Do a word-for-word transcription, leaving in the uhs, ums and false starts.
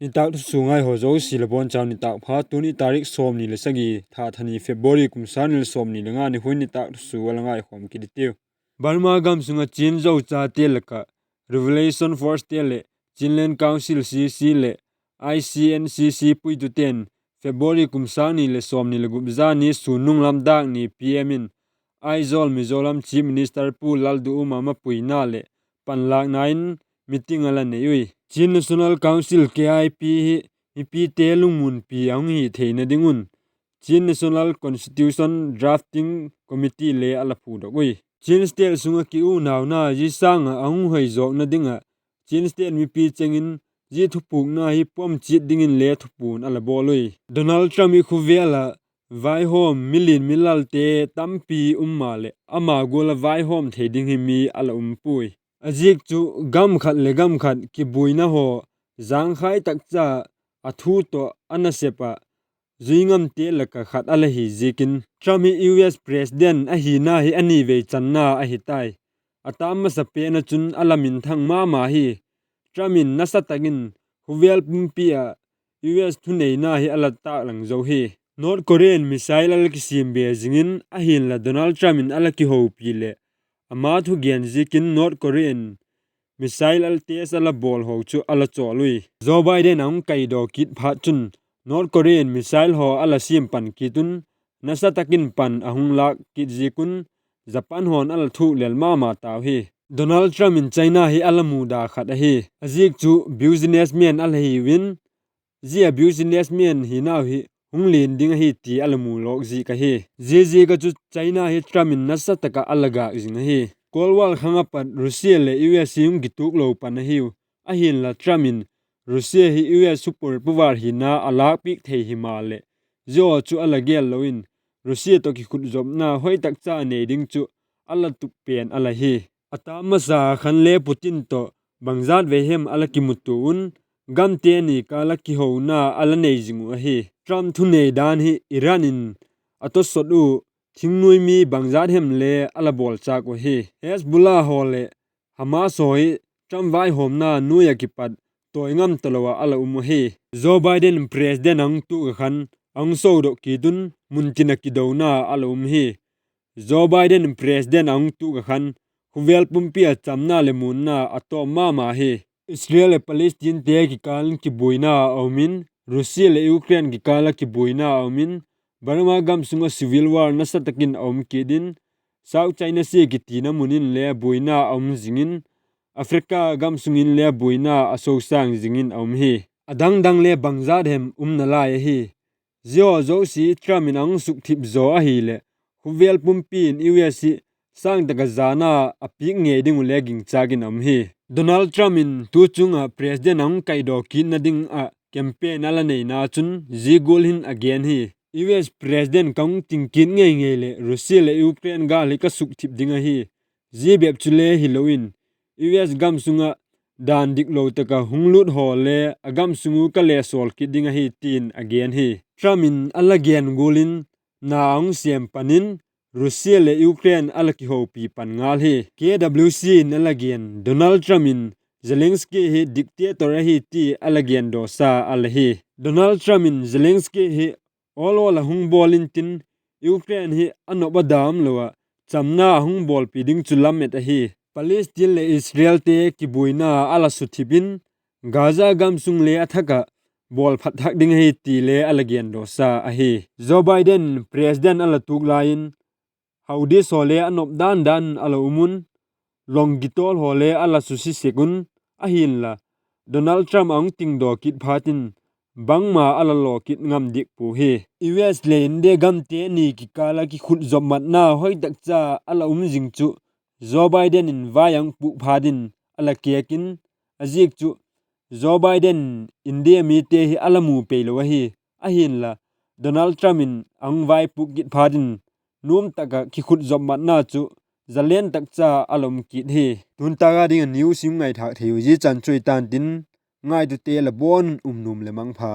Nitâk thusua ngai haw zosia la bawn chau nitâk pha. Tuni tarik sawmni le sagi, tha thani February kum sâng ni le sawmni le nga ni hun nitâk thusua la ngaikhawm kit i tiu. Burma gam sung ah Chin zochate lak ah Revolution Forcete leh Chinland Council, C C leh I C N C C puitute'n February kum sâng ni leh sawmni le gup zani sunnung lam dâk ni P M in Aizawl Mizoram Chief Minister Pu Lalduhoma mapuina leh panlâkna in meeting a la nei ui. Chin National Council, K I P hi mipite lungmuanpi a hung hi theina ding un Chin National Constitution Drafting Committee le a la phudok ui. Chin State sung ah kiunauna zia sâng ah a hung hoizawkna ding ah Chin State mipi cheng in zia thupukna hi pom chiat dingin le thupuan a la bawl ui. Donald Trump hi khawvel ah vaihawm milian milalte tampi um maleh ama gual ah vaihawm thei ding hi mi a la um puai. A ziak chu gam khat leh gam khat kibuaina haw zangkhai tak cha a thu tawh a nasep ah zui ngamte lak ah khat a la hi ziakin Trump hi U S President ahina hi a ni vei channa ahi tai. A tam masa pen ah chun a la minthang ma ma hi. Trump in nasa tak in khawvel pumpi ah U S thuneina hi a la tâklang zo hi. North Korea in missile a la kisiam be zing in ahinla Donald Trump in a la kihopi leh ama thugen ziakin North Korea in missile a test a la bawl haw chu a la chawl ui. Joe Biden a hung kaidaw kit phat chun North Korea in missile haw a la siam pan kit un, nasa tak in pan a hung lâk kit ziak un Japan haw'n a la thuk lel ma ma tau hi. Donald Trump in China hi a la muda khat ahi. A ziak chu businessman a la hiu in, zia businessman hinau hi hung lian ding ahi ti a la mu lawk ziak ahi. Zia ziak ah chu China hi Trump in nasa tak ah a la gâk zing ahi. Cold War khang ah pat Russia leh U S hi hung kituak lo pan ahiu. Ahinla Trump in Russia hi U S super power hina a lâkpiak thei himaleh, zia chu a la gel lo in, Russia tawh kikhutzopna hoi tak cha a nei ding chu a la tup pen a la hi. A tam masa khan le Putin tawh bangzat vei hem a la kimutua un, gamte ni kâl ah kihouna a la nei zing uh ahi. Trump thunei dan hi Iran in a tawsot uh, thingnuai mi bangzat hem le a la bawlchâk uh ahi. Hezbollah haw leh Hamas haw hi Trump vaihawmna nuai ah kipat tawi ngam talo ah a la um uh ahi. Joe Biden president a hung tuak ah khan a hung sodok kit un, muntin ah kidona a la um hi. Joe Biden president a hung tuak ah khan khawvel pumpi ah chamna leh muanna a tawm ma ma hi. Israel leh Palestinete kikâl in kibuaina a um in, Russia leh Ukraine kikâl ah kibuaina a um in, Burma gam sung ah civil war nasa tak in a um kit in, South China Sea kitina mun in le buaina a um zing in, Africa gam sung in le buaina a sosâng zing in a um hi. A dang dang le bangzat hem um nalai ahi. Zia haw zosia Trump in a hung sukthip zaw ahileh, khawvel pumpi in U S hi sâng tak ah jana a piak ngei ding uh le gingchâk in a um hi. Donald Trump in tu chung ah president a hung kaidaw kitna ding ah campaign a la neina chun zia gual hin a gen hi: U S president ka hung ting kit ngei ngei leh Russia leh Ukraine gâl hi ka sukthip ding ahi. Zia bep chule hilo in, U S gam sung ah dan diklo tak ah hung lût haw le a gam sung uh ka lesawl kit ding ahi, ti'n a gen hi. Trump in a la gen gual in na a hung sêm pan in Russia leh Ukraine a la kihopi pan ngal hi. K W C in a la gen, Donald Trump in Zelensky hi dictator ahi ti a la gendawsa a la hi. Donald Trump in Zelensky hi awl awl ah hung bawl intin, Ukraine hi a nop a dam lo ah chamna a hung bawlpi ding chu lamet ahi. Palestine leh Israelte kibuaina a la suthip in, Gaza gam sung le a thak ah bawl phat thak ding ahi ti le a la gendawsa ahi. Joe Biden president a la tuk lai in, Houthis haw le a nop dan dan a la um un, long kitawl haw le a la susi sek un, ahinla Donald Trump a hung tingdaw kit phat in bangma a la law kit ngam dik pua hi. U S leh India gamte ni kikâl ah kikhutzop matna hoi tak cha a la um zing chu Joe Biden in vai a hung pûk phat in a la kêk in, a ziak chu Joe Biden in India mite hi a la mu peilo ahi. Ahinla Donald Trump in a hung vai pûk kit phat in nuam tak ah kikhutzop matna chu zalen tak cha a la um kit hi. Tu'n tak a ding ah news i ngaithâk thei uh zia chan chu i tan tin, ngaitute la bawn un um nuam leh mangpha.